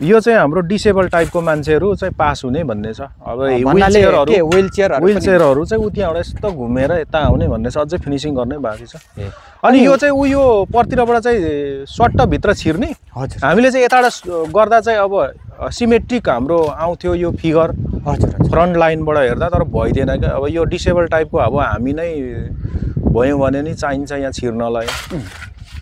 यो चाहिँ हाम्रो डिसेबल टाइपको मान्छेहरू चाहिँ पास हुने भन्ने छ। अब व्हीलचेयरहरू चाहिँ उतिबाट यस्तो घुमेर यता आउने भन्ने छ, अझै फिनिसिङ गर्नै बाँकी छ। अनि यो चाहिँ उयो पर्तिरबाट चाहिँ सट्टभित्र छिर्ने। हामीले चाहिँ यताबाट गर्दा चाहिँ अब सिमेट्रिक हाम्रो आउँथ्यो यो फिगर फ्रन्ट लाइनबाट हेर्दा, तर भइदिएन क्या। अब यो डिसेबल टाइपको अब हामी नै भयौँ भने नि चाहिन्छ यहाँ छिर्नलाई।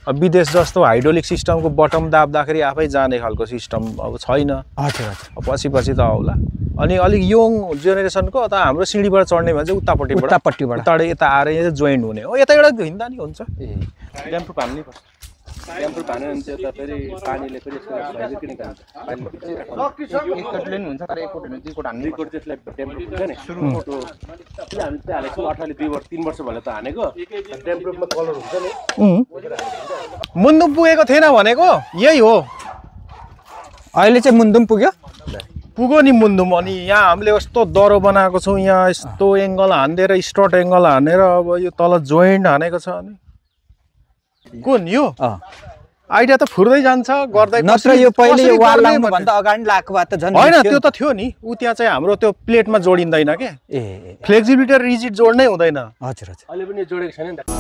अब विदेश जस्तो हाइड्रोलिक सिस्टमको बटम दाब्दाखेरि आफै जाने खालको सिस्टम अब छैन। पछि त आउला। अनि अलिक यङ जेनेरेसनको त हाम्रो सिँढीबाट चढ्ने भने चाहिँ उतापट्टिबाट यता आएर यहाँ जोइन्ट हुने हो। यता एउटा हिँड्दा नि हुन्छ। ड्याम्प प्रुफ हान्नै पर्छ। ड्याम्प प्रुफ हान्यो भने चाहिँ यता फेरि पानीले फेरि यसको भाइजर किन खान्छ। एकचोटले नि हुन्छ, तर एकचोटि होइन, दुईचोटि हान्ने। दुईचोटि त्यसलाई ड्याम्प प्रुफ हुन्छ नि। सुरुको त्यसले हामी चाहिँ हालेको 18ले 2 वर्ष 3 वर्ष भयो त हानेको। ड्याम्प प्रुफमा कलर हुन्छ नि। मुन्दुम पुगेको थिएन भनेको यही हो। अहिले चाहिँ मुन्दुम पुग्यो नि मुन्दुम। अनि यहाँ हामीले यस्तो दरो बनाएको छौँ, यहाँ यस्तो एङ्गल हानेर स्ट्रट एङ्गल हानेर अब यो तल जोइन्ट हानेको छ। अनि कुन यो आइडिया त फुर्दै जान्छ गर्दै। नत्र यो पहिले वाल लाउनु भन्दा अगाडि लाग्को भए त झन् हैन, त्यो त थियो नि। उ त्यहाँ चाहिँ हाम्रो त्यो प्लेटमा जोडिँदैन के। फ्लेक्सिबिलिटी र रिजिड जोड्नै हुँदैन। हजुर अहिले पनि जोडेको छैन नि त।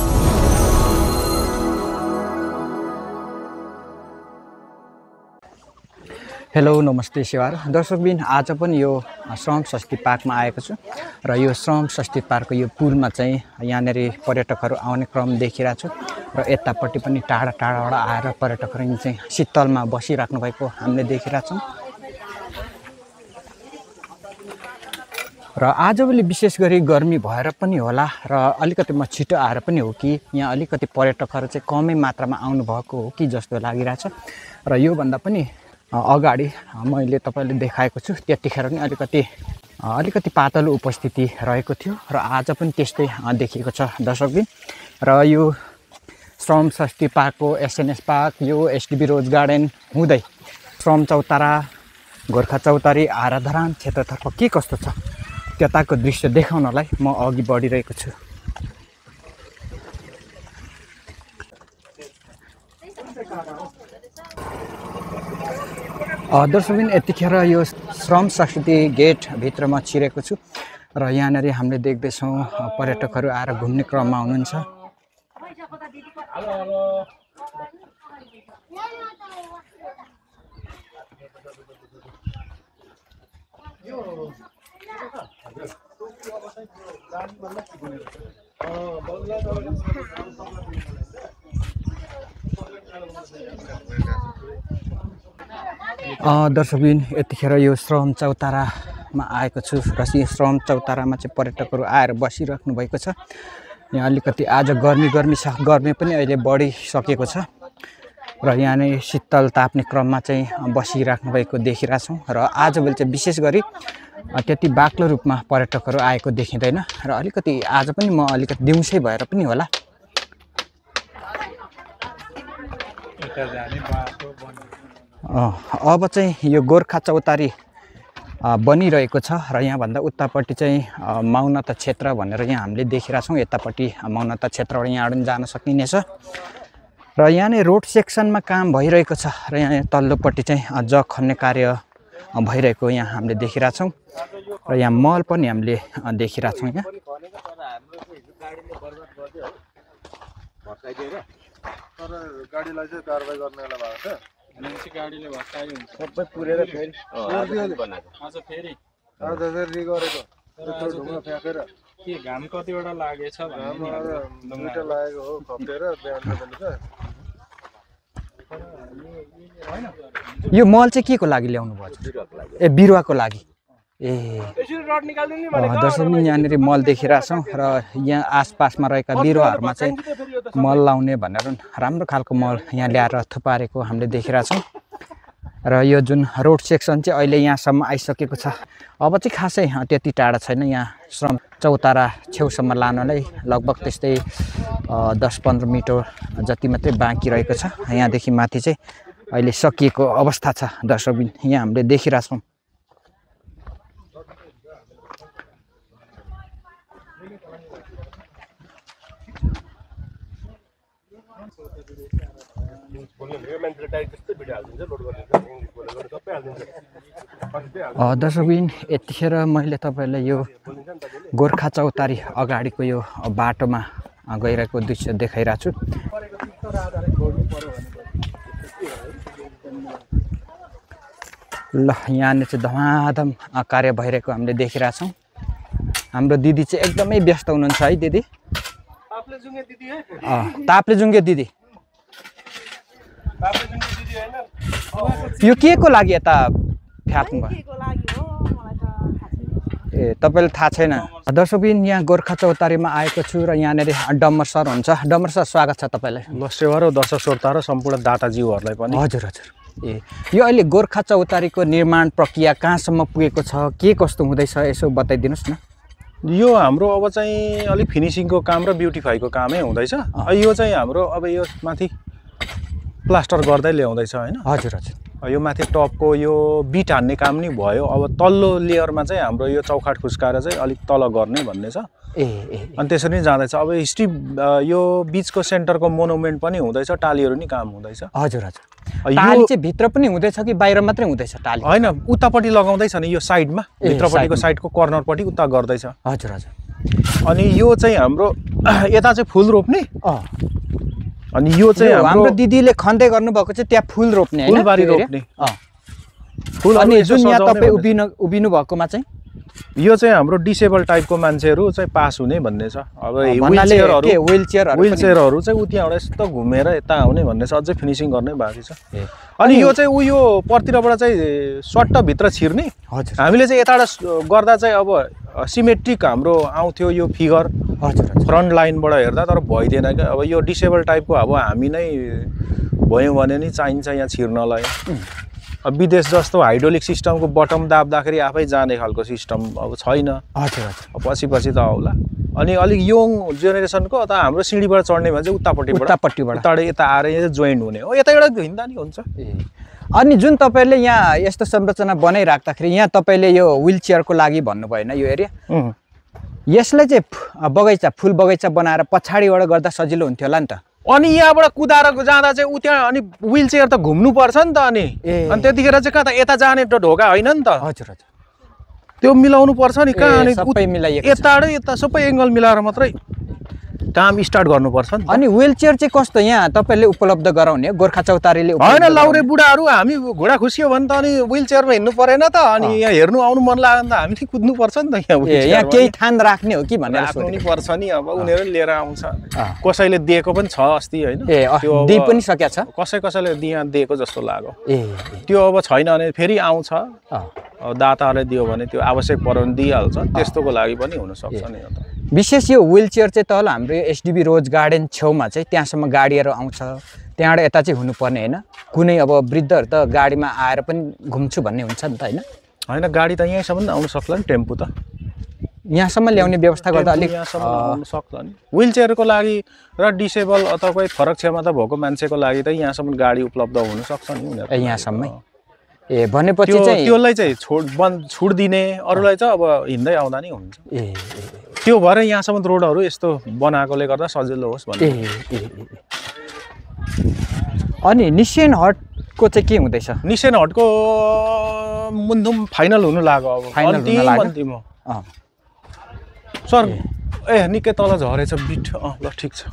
हेलो नमस्ते सेवार दर्शकबिन, आज पनि यो श्रम षष्ठी पार्कमा आएको छु र यो श्रम षष्ठी पार्कको यो पुलमा चाहिँ यहाँनिर पर्यटकहरू आउने क्रम देखिरहेको छु र यतापट्टि पनि टाढा टाढाबाट आएर पर्यटकहरू चाहिँ शीतलमा बसिराख्नु भएको हामीले देखिरहेछौँ। र आजभोलि विशेष गरी गर्मी भएर पनि होला र अलिकति म छिटो आएर पनि हो कि यहाँ अलिकति पर्यटकहरू चाहिँ कमै मात्रामा आउनुभएको हो कि जस्तो लागिरहेछ। र योभन्दा पनि अगाडि मैले तपाईँले देखाएको छु त्यतिखेर पनि अलिकति पातलो उपस्थिति रहेको थियो र आज पनि त्यस्तै देखिएको छ दर्शकबिन। र यो श्रम षष्ठी पार्कको एसएनएस पार्क, यो एसडिबी रोज गार्डन हुँदै श्रम चौतारा, गोर्खा चौतारी, आराधरान क्षेत्रतर्फ के कस्तो छ त्यताको दृश्य देखाउनलाई म अघि बढिरहेको छु। दर्शकबिन, यतिखेर यो श्रम षष्ठी गेटभित्रमा छिरेको छु र यहाँनिर हामीले देख्दैछौँ पर्यटकहरू आएर घुम्ने क्रममा हुनुहुन्छ। दर्शकबिन, यतिखेर यो श्रम चौतारामा आएको छु र यो श्रम चौतारामा चाहिँ पर्यटकहरू आएर बसिराख्नु भएको छ। यहाँ अलिकति आज गर्मी छ, गर्मी पनि अहिले बढिसकेको छ र यहाँनिर शीतल ताप्ने क्रममा चाहिँ बसिराख्नु भएको देखिरहेछौँ। र आजभोलि चाहिँ विशेष गरी त्यति बाक्लो रूपमा पर्यटकहरू आएको देखिँदैन र अलिकति आज पनि म अलिकति दिउँसै भएर पनि होला अब चाहिँ यो गोर्खा चौतारी बनिरहेको छ र यहाँभन्दा उतापट्टि चाहिँ मौनता क्षेत्र भनेर यहाँ हामीले देखिरहेछौँ। यतापट्टि मौनता क्षेत्रबाट यहाँबाट पनि जान सकिनेछ र यहाँ नै रोड सेक्सनमा काम भइरहेको छ र यहाँ तल्लोपट्टि चाहिँ जग खन्ने कार्य भइरहेको यहाँ हामीले देखिरहेछौँ र यहाँ मल पनि हामीले देखिरहेछौँ। यहाँ गाडीलाई चाहिँ कारबाही गर्नेलाई भएको छ। गाडीले भत्कायो हुन्छ सबै पुरेर फेरि आज फेरि गरेको ढुङ्गा फ्याँकेर के घाम कतिवटा लागेछ दुईटा लागेको हो खपेर बिहान बेलुका। यो मल चाहिँ के को लागि ल्याउनु भयो? ए बिरुवाको लागि। दर्शकबिन, यहाँनिर मल देखिरहेछौँ र यहाँ आसपासमा रहेका बिरुवाहरूमा चाहिँ मल लाउने भनेर राम्रो खालको मल यहाँ ल्याएर थुपारेको हामीले देखिरहेछौँ। र यो जुन रोड सेक्सन चाहिँ अहिले यहाँसम्म आइसकेको छ। अब चाहिँ खासै त्यति टाढा छैन, यहाँ श्रम चौतारा छेउसम्म लानलाई लगभग त्यस्तै 10-15 मिटर जति मात्रै बाँकी रहेको छ। यहाँदेखि माथि चाहिँ अहिले सकिएको अवस्था छ दर्शकबिन, यहाँ हामीले देखिरहेछौँ। दर्शकबिन यतिखेर मैले तपाईँलाई यो गोर्खा चौतारी अगाडिको यो बाटोमा गइरहेको दृश्य देखाइरहेको छु। ल यहाँनिर चाहिँ धमाधम कार्य भइरहेको हामीले देखिरहेछौँ। हाम्रो दिदी चाहिँ एकदमै व्यस्त हुनुहुन्छ है दिदी। ताप्ले जुङ्गे दिदी यो के को लागि यता फ्याप्नु भयो? ए तपाईँलाई थाहा छैन? दर्शकबिन यहाँ गोर्खा चौतारीमा आएको छु र यहाँनिर डम्बर सर हुन्छ। डम्बर सर स्वागत छ तपाईँलाई। ल सेवा र दर्शक श्रोता र सम्पूर्ण दाताज्यूहरूलाई पनि। हजुर हजुर। ए यो अहिले गोर्खा चौतारीको निर्माण प्रक्रिया कहाँसम्म पुगेको छ, के कस्तो हुँदैछ यसो बताइदिनुहोस् न। यो हाम्रो अब चाहिँ अलिक फिनिसिङको काम र ब्युटिफाईको कामै हुँदैछ। यो चाहिँ हाम्रो अब यो माथि प्लास्टर गर्दै ल्याउँदैछ होइन। हजुर हजुर। यो माथि टपको यो बिट हान्ने काम नि भयो। अब तल्लो लेयरमा चाहिँ हाम्रो यो चौखाट खुस्काएर चाहिँ अलिक तल गर्ने भन्ने छ। अनि त्यसरी नै जाँदैछ। अब हिस्ट्री यो बिचको सेन्टरको मोनुमेन्ट पनि हुँदैछ, टालीहरू नि काम हुँदैछ। हजुर हजुर। टाली चाहिँ भित्र पनि हुँदैछ कि बाहिर मात्रै हुँदैछ टाली? होइन, उतापट्टि लगाउँदैछ नि, यो साइडमा भित्रपट्टिको साइडको कर्नरपट्टि उता गर्दैछ। हजुर हजुर। अनि यो चाहिँ हाम्रो यता चाहिँ फुल रोप्ने। अनि यो चाहिँ हाम्रो दिदीले खन्दै गर्नुभएको चाहिँ त्यहाँ फुल रोप्ने हैन? फुलबारी रोप्ने। फुल। अनि जुन यहाँ तपाईँ उभिनु भएकोमा चाहिँ यो चाहिँ हाम्रो डिसेबल टाइपको मान्छेहरू चाहिँ पास हुने भन्ने छ। अब व्हिलचेयरहरू चाहिँ उ त्यहाँबाट यस्तो घुमेर यता आउने भन्ने छ। अझै फिनिसिङ गर्नै बाँकी छ। अनि यो चाहिँ उयो पर्तिरबाट चाहिँ सट्ट भित्र छिर्ने। हजुर। हामीले चाहिँ यताबाट गर्दा चाहिँ अब सिमेट्रिक हाम्रो आउँथ्यो यो फिगर। हजुर। फ्रन्ट लाइनबाट हेर्दा तर भइदिएन क्या। अब यो डिसेबल टाइपको अब हामी नै भयौँ भने नि चाहिन्छ यहाँ छिर्नलाई। अब विदेश जस्तो हाइड्रोलिक सिस्टमको बटम दाब्दाखेरि आफै जाने खालको सिस्टम अब छैन। हजुर हजुर। पछि त आउला। अनि अलिक यङ जेनेरेसनको त हाम्रो सिँढीबाट चढ्ने भने चाहिँ उतापट्टिबाट यता आएर यहाँ जोइन्ट हुने हो। यताबाट हिँड्दा नि हुन्छ। अनि जुन तपाईँले यहाँ यस्तो संरचना बनाइराख्दाखेरि यहाँ तपाईँले यो व्हिलचेयरको लागि भन्नुभयो होइन यो एरिया, यसलाई चाहिँ बगैँचा फुल बगैँचा बनाएर पछाडिबाट गर्दा सजिलो हुन्थ्यो होला नि त। अनि यहाँबाट कुदाएर जाँदा चाहिँ उ त्यहाँ अनि व्हिलचेयर त घुम्नुपर्छ नि त। अनि त्यतिखेर चाहिँ कहाँ त यता जाने त ढोका होइन नि त। हजुर हजुर। त्यो मिलाउनु पर्छ नि कहाँ। अनि सबै मिलाइएको यताबाट यता सबै एङ्गल मिलाएर मात्रै काम स्टार्ट गर्नुपर्छ नि। अनि व्हिलचेयर चाहिँ कस्तो यहाँ तपाईँले उपलब्ध गराउने गोर्खा चौतारीले? होइन, लाउरे बुढाहरू हामी घोडा खुसियो भने त अनि व्हिलचेयरमा हिँड्नु परेन त। अनि यहाँ हेर्नु आउनु मन लाग्यो भने त हामीले कुद्नुपर्छ नि त। यहाँ केही थान राख्ने हो कि भनेर राख्नु पर्छ नि। अब उनीहरू लिएर आउँछ। कसैले दिएको पनि छ अस्ति होइन। त्यो दिइ पनि सकेको छ। कसैले दिएको जस्तो लाग्यो। त्यो अब छैन भने फेरि आउँछ। दाताहरूले दियो भने त्यो आवश्यक पऱ्यो भने दिइहाल्छ। त्यस्तोको लागि पनि हुनसक्छ नि। विशेष यो व्हिलचेयर चाहिँ तल हाम्रो एसडिबी रोज गार्डन छेउमा चाहिँ त्यहाँसम्म गाडीहरू आउँछ, त्यहाँबाट यता चाहिँ हुनुपर्ने होइन। कुनै अब वृद्धहरू त गाडीमा आएर पनि घुम्छु भन्ने हुन्छ नि त होइन? होइन, गाडी त यहीँसम्म आउनु सक्ला नि। टेम्पो त यहाँसम्म ल्याउने व्यवस्था गर्दा अलिक आउनु सक्ला नि। व्हिलचेयरको लागि र डिसेबल अथवा कोही फरक क्षमता भएको मान्छेको लागि त यहाँसम्म गाडी उपलब्ध हुनसक्छ नि उनीहरू यहाँसम्मै। ए भनेपछि चाहिँ त्यसलाई चाहिँ छुट दिने, अरूलाई चाहिँ अब हिँड्दै आउँदा नि हुन्छ। त्यो भएर यहाँसम्म रोडहरू यस्तो बनाएकोले गर्दा सजिलो होस् भन्ने। अनि निसेन हटको चाहिँ के हुँदैछ? निसेन हटको मुन्धुम फाइनल हुनु लाग्यो। अब अन्तिम हो सर। ए निकै तल झरेछ बिट। ल ठिक छ।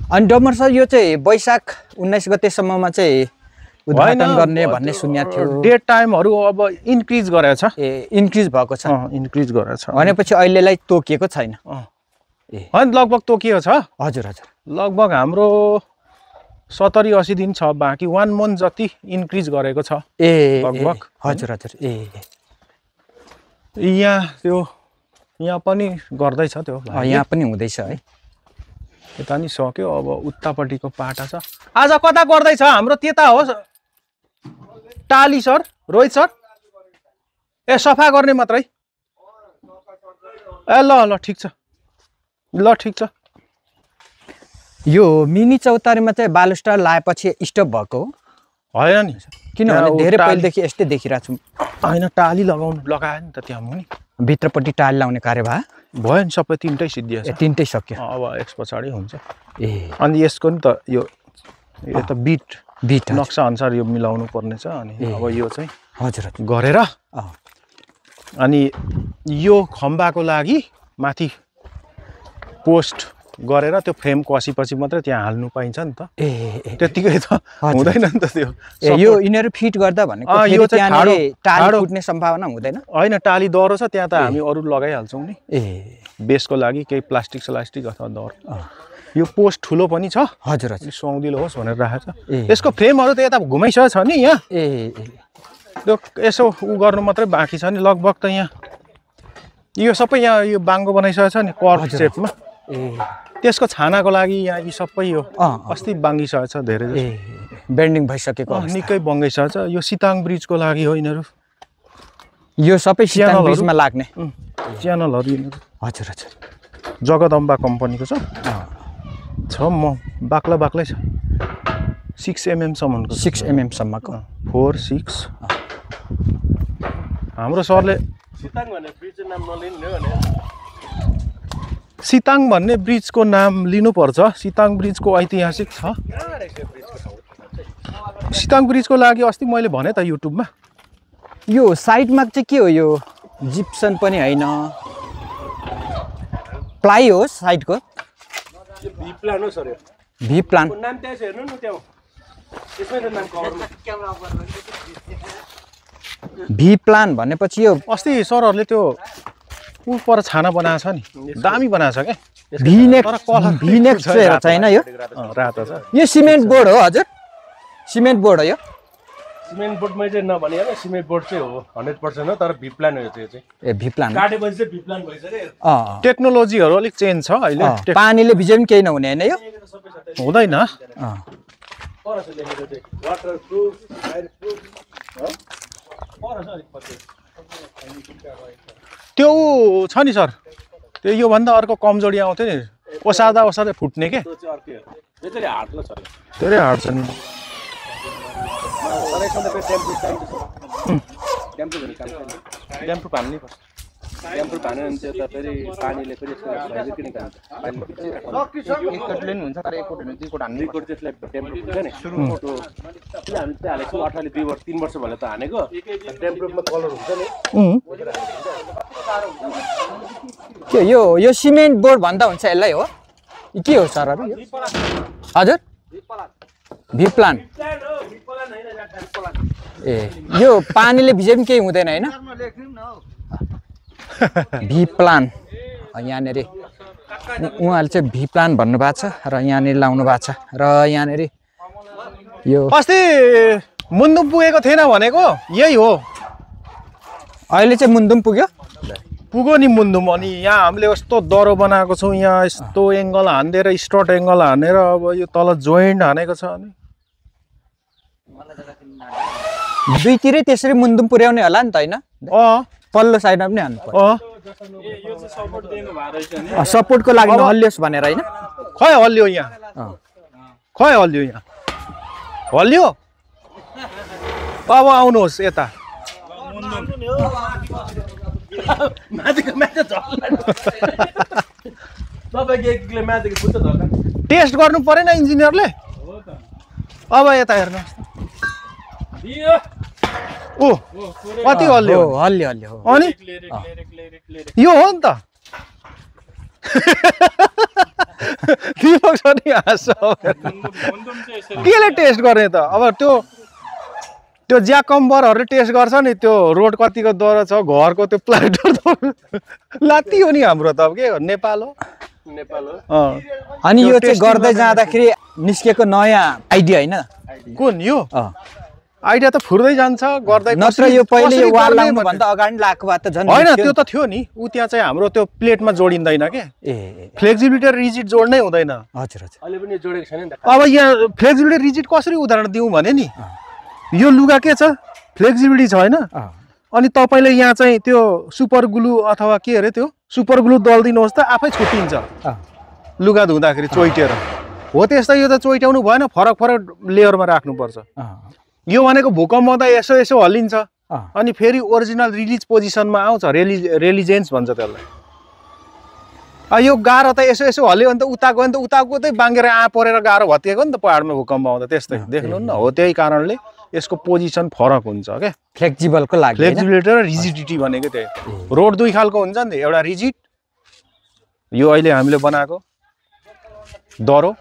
अनि डम्बर सर यो चाहिँ वैशाख 19 गतेसम्ममा चाहिँ उद्घाटन गर्ने भन्ने सुनेको थियो। डेट टाइमहरू अब इन्क्रिज गरेछ। इन्क्रिज भएको छ। इन्क्रिज गरेछ भनेपछि अहिलेलाई तोकिएको छैन? होइन, लगभग तोकिएको छ। हजुर हजुर। लगभग हाम्रो 70-80 दिन छ बाँकी। 1 मन्थ जति इन्क्रिज गरेको छ लगभग। हजुर हजुर। यहाँ पनि गर्दैछ त्यो। यहाँ पनि हुँदैछ है। यता नि सक्यो। अब उतापट्टिको पाटा छ। आज कता गर्दैछ? हाम्रो त्यता हो टाली सर, रोहित सर। ए सफा गर्ने मात्रै। ए ल ठिक छ। ल ठिक छ। यो मिनी चौतारीमा चाहिँ बालुस्टार लाएपछि स्टप भएको होइन नि? किनभने धेरै पहिलेदेखि यस्तै देखिरहेको छु। होइन, टाली लगायो नि त त्यहाँ मुनि। भित्रपट्टि टाइल लाउने कार्यभार भयो नि सबै तिनटै सिद्धिया छ तिनटै सक्यो अब यस पछाडि हुन्छ ए अनि यसको नि त यो त बिट नक्सा अनुसार यो मिलाउनु पर्ने छ अनि अब यो चाहिँ हजुर गरेर अनि यो खम्बाको लागि माथि पोस्ट गरेर त्यो फ्रेम कसेपछि मात्रै त्यहाँ हाल्नु पाइन्छ नि त त्यतिकै त हुँदैन नि त त्यो यो यिनीहरू फिट गर्दा भनेको यो चाहिँ टाली फुट्ने सम्भावना हुँदैन होइन टाली दह्रो छ त्यहाँ त हामी अरू लगाइहाल्छौँ नि बेसको लागि केही प्लास्टिक अथवा दह्रो यो पोस्ट ठुलो पनि छ हजुर सुहाउँदिलो होस् भनेर राखेको छ यसको फ्रेमहरू त यता घुमाइसकेको छ नि यहाँ त्यो यसो उ गर्नु मात्रै बाँकी छ नि लगभग त यहाँ यो सबै यहाँ यो बाङ्गो बनाइसकेको छ नि कर्भ सेपमा त्यसको छानाको लागि यहाँ यी सबै यो अस्ति बाङ्गिसकेको छ धेरै बेन्डिङ भइसकेको निकै बङ्गाइसकेको छ यो सिताङ ब्रिजको लागि हो यिनीहरू यो सबै सिताङ ब्रिजमा लाग्ने च्यानलहरू यिनीहरू हजुर जगदम्बा कम्पनीको छ बाक्लै छ 6 mm सम्मको 6 mm सम्मको 4 6 हाम्रो सरले सिताङ भन्ने ब्रिजको नाम लिनुपर्छ सिताङ ब्रिजको ऐतिहासिक छ सिताङ ब्रिजको लागि अस्ति मैले भने त युट्युबमा यो साइडमा चाहिँ के हो यो जिप्सन पनि हैन प्लाई हो साइडको भी प्लान हो सर भी प्लान नाम त्यहाँ छ हेर्नु न त्यहाँ त्यसमै त नाम कभरमा भी प्लान भनेपछि यो अस्ति सरहरूले त्यो ऊपर छाना बनाएको छ नि दामी बनाएको छ क्या भी नेक छैन यो रातो छ यो सिमेन्ट बोर्ड हो हजुर सिमेन्ट बोर्ड हो यो सिमेन्ट बोर्डमै चाहिँ नभने होइन सिमेन्ट बोर्ड चाहिँ हो 100% हो तर भी प्लान हो यो चाहिँ ए भी प्लान काटेपछि चाहिँ भी प्लान भइसक्यो टेक्नोलोजीहरू अलिक चेन्ज छ अहिले पानीले भिजे पनि केही नहुने हैन यो हुँदैन वाटर प्रुफ फायर प्रुफ त्यो छ नि सर त्यो योभन्दा अर्को कमजोरी आउँथ्यो नि ओसार्दै फुट्ने के धेरै हार्ड छ धेरै हार्ड छ नि ड्याम्प्रुफ हान्नै पर्छ ड्याम्प्रुफ हान्यो भने चाहिँ फेरि पानीले फेरि यसको किन एकचोटि हुन्छ तर एकचोटि होइन दुईचोटि हान्नु दुईचोटि त्यसलाई ड्याम्प्रुफ हुन्छ नि सुरुको त्यो हामी चाहिँ हालेको 18 3 वर्ष भयो त हानेको ड्याम्प्रुफमा कलर हुन्छ नि यो सिमेन्ट बोर्ड भन्दा हुन्छ यसलाई हो के हो सर हजुर भी प्लान ए यो पानीले भिजे पनि केही हुँदैन हैन भी प्लान यहाँनेरि उहाँले चाहिँ भी प्लान भन्नुभएको छ र यहाँनेरि लाउनु भएको छ र यहाँनेरि यो अस्ति मुन्दुम पुगेको थिएन भनेको यही हो अहिले चाहिँ मुन्दुम पुग्यो नि मुन्दुम अनि यहाँ हामीले यस्तो दह्रो बनाएको छौँ यहाँ यस्तो एङ्गल हान्दिएर स्ट्रट एङ्गल हानेर अब यो तल जोइन्ट हानेको छ अनि दुईतिरै त्यसरी मुन्दुम पुर्याउने होला नि त हैन पल्लो साइडमा पनि हान्नु पर्छ सपोर्टको लागि हल्लियोस् भनेर हैन खै हल्लियो यहाँ हल्लियो अब आउनुहोस् यता टेस्ट गर्नु परेन इन्जिनियरले अब यता हेर्नुहोस् ओ कति हल्लियो अनि यो हो नि त दिमाग पनि हाँस्छ केले टेस्ट गर्ने त अब त्यो ज्याकम्बरहरूले टेस्ट गर्छ नि त्यो रोड कतिको दह्रो छ घरको त्यो प्लान्टर लात्ती हो नि हाम्रो त अब के नेपाल हो अनि यो चाहिँ गर्दै जाँदाखेरि निस्केको नयाँ आइडिया हैन कुन यो आइडिया त फुर्दै जान्छ गर्दै नत्र यो पहिले यो वाल लाउनु भन्दा अगाडि लाग्को भए त झन् हैन त्यो त थियो नि उ त्यहाँ चाहिँ हाम्रो त्यो प्लेटमा जोडिँदैन के फ्लेक्सिबिलिटी र रिजिड जोड्नै हुँदैन हजुर अहिले पनि जोडेको छैन नि त अब यहाँ फ्लेक्सिबिलिटी रिजिड कसरी उदाहरण दिउँ भने नि यो लुगा के छ फ्लेक्सिबिलिटी छ हैन अनि तपाईले यहाँ चाहिँ त्यो सुपर ग्लु अथवा के अरे त्यो सुपर ग्लु दल्दिनुहोस् त आफै छुट्टिन्छ लुगा धुँदाखेरि चोइटेर हो त्यस्तै यो त चोइट्याउनु भएन फरक लेयरमा राख्नुपर्छ यो भनेको भूकम्प आउँदा यसो हल्लिन्छ अनि फेरि ओरिजिनल रिलिज पोजिसनमा आउँछ, रेलिजेन्स भन्छ त्यसलाई। यो गाह्रो त यसो यसो हल्यो भने त उता गयो भने त उताको चाहिँ बाङ्गेर परेर गाह्रो भत्किएको नि त पहाडमा भूकम्प आउँदा त्यस्तै देख्नु न हो। त्यही कारणले यसको पोजिसन फरक हुन्छ क्या, फ्लेक्सिबलको लागि फ्लेक्सिबिलिटी र रिजिडिटी भनेको त्यही। रोड दुई खालको हुन्छ नि त, एउटा रिजिड यो अहिले हामीले बनाएको दह्रो,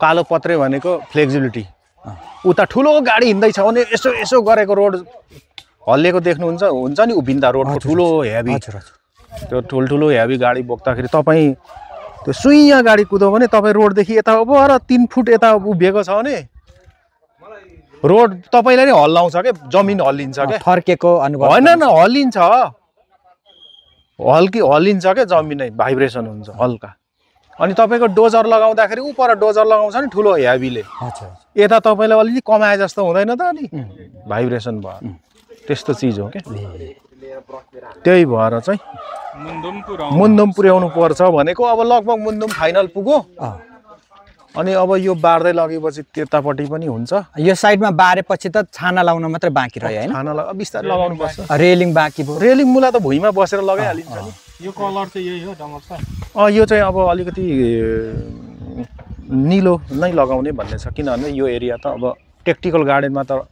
कालो पत्रे भनेको फ्लेक्सिबिलिटी। उता ठुलो गाडी हिँड्दैछ भने यसो यसो गरेको रोड हल्लिएको देख्नुहुन्छ हुन्छ नि, उभिन्दा रोडको ठुलो हेभी, त्यो ठुल्ठुलो हेभी गाडी बोक्दाखेरि तपाईँ त्यो सुइया गाडी कुदायो भने तपाईँ रोडदेखि यता अब 3 फुट यता उभिएको छ भने रोड तपाईँलाई नै हल्लाउँछ क्या, जमिन हल्लिन्छ क्या, फर्केको अनुभव होइन न, हल्लिन्छ हल्लिन्छ क्या, जमिनै भाइब्रेसन हुन्छ हल्का। अनि तपाईँको डोजर लगाउँदाखेरि पर डोजर लगाउँछ नि ठुलो हेभीले, यता तपाईँलाई अलिअलि कमाए जस्तो हुँदैन त, अनि भाइब्रेसन भयो, त्यस्तो चिज हो क्या। त्यही भएर चाहिँ मुन्दुम पुर्याउनु पर्छ भनेको। अब लगभग मुन्दुम फाइनल पुग्यो, अनि अब यो बार्दै लगेपछि त्यतापट्टि पनि हुन्छ। यो साइडमा बारेपछि त छाना लाउन मात्रै बाँकी रह्यो हैन, छाना बिस्तारै लगाउनु पर्छ। रेलिङ बाँकी भयो, रेलिङ मुला त भुइँमा बसेर लगाइहालिन्छ नि। यो कलर चाहिँ यही हो डमर सर? यो चाहिँ अब अलिकति निलो नै लगाउने भन्ने छ, किनभने यो एरिया त अब टेक्टिकल गार्डनमा त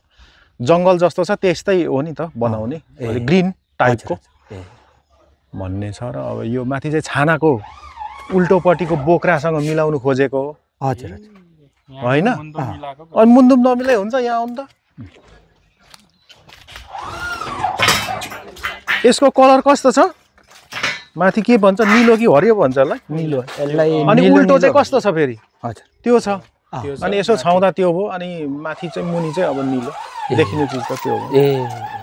जङ्गल जस्तो छ, त्यस्तै हो नि त बनाउने, ग्रिन टाइपको भन्ने छ। र अब यो माथि चाहिँ छानाको उल्टोपट्टिको बोक्रासँग मिलाउनु खोजेको हो। हजुर होइन, अनि मुन्दुम नमिलाई हुन्छ यहाँ आउनु त। यसको कलर कस्तो छ माथि, के भन्छ, निलो कि हरियो भन्छ यसलाई? निलो। यसलाई अनि उल्टो चाहिँ कस्तो छ फेरि? हजुर त्यो छ। अनि यसो छाउँदा त्यो भयो, अनि माथि चाहिँ मुनि चाहिँ अब निलो देखिने चिज त त्यो हो।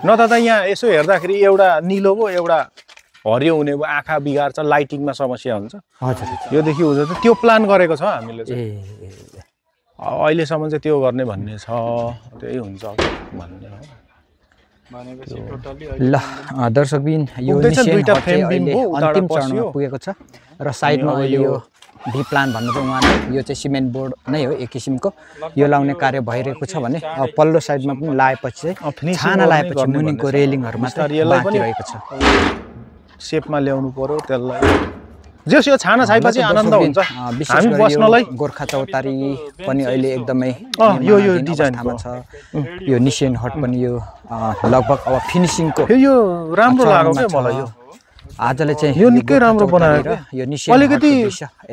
न त यहाँ यसो हेर्दाखेरि एउटा निलो भयो एउटा हरियो हुने भयो, आँखा बिगार्छ, लाइटिङमा समस्या हुन्छ। हजुर योदेखि हुन्छ त त्यो प्लान गरेको छ हामीले चाहिँ, अहिलेसम्म चाहिँ त्यो गर्ने भन्ने छ, त्यही हुन्छ भन्ने हो। ल दर्शकबिन, यो दुईटा फ्रेम बिम हो, अन्तिम चरणमा पुगेको छ र साइडमा अहिले यो भी प्लान भन्नु चाहिँ उहाँले यो चाहिँ सिमेन्ट बोर्ड नै हो एक किसिमको, यो लाउने कार्य भइरहेको छ भने पल्लो साइडमा पनि लाएपछि चाहिँ छाना लाएपछि मुनिको रेलिङहरू मात्र बाँकी रहेको छ। सेपमा ल्याउनु पर्यो त्यसलाई, जस यो छाना छाएपछि आनन्द हुन्छ हामी बस्नलाई। गोर्खा चौतारी पनि अहिले एकदमै यो डिजाइनमा छ, यो निसेन हट पनि यो लगभग अब फिनिसिङको यो राम्रो लाग्यो क्या मलाई। यो आजले चाहिँ यो निकै राम्रो बनाएको, यो निसेन अलिकति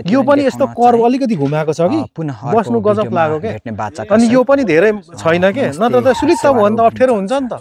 यो पनि यस्तो कर्व अलिकति घुमाएको छ कि बस्नु गजब लाग्यो क्या। अनि यो पनि धेरै छैन के, नत्र त सुलित्त भयो भने त अप्ठ्यारो हुन्छ नि त।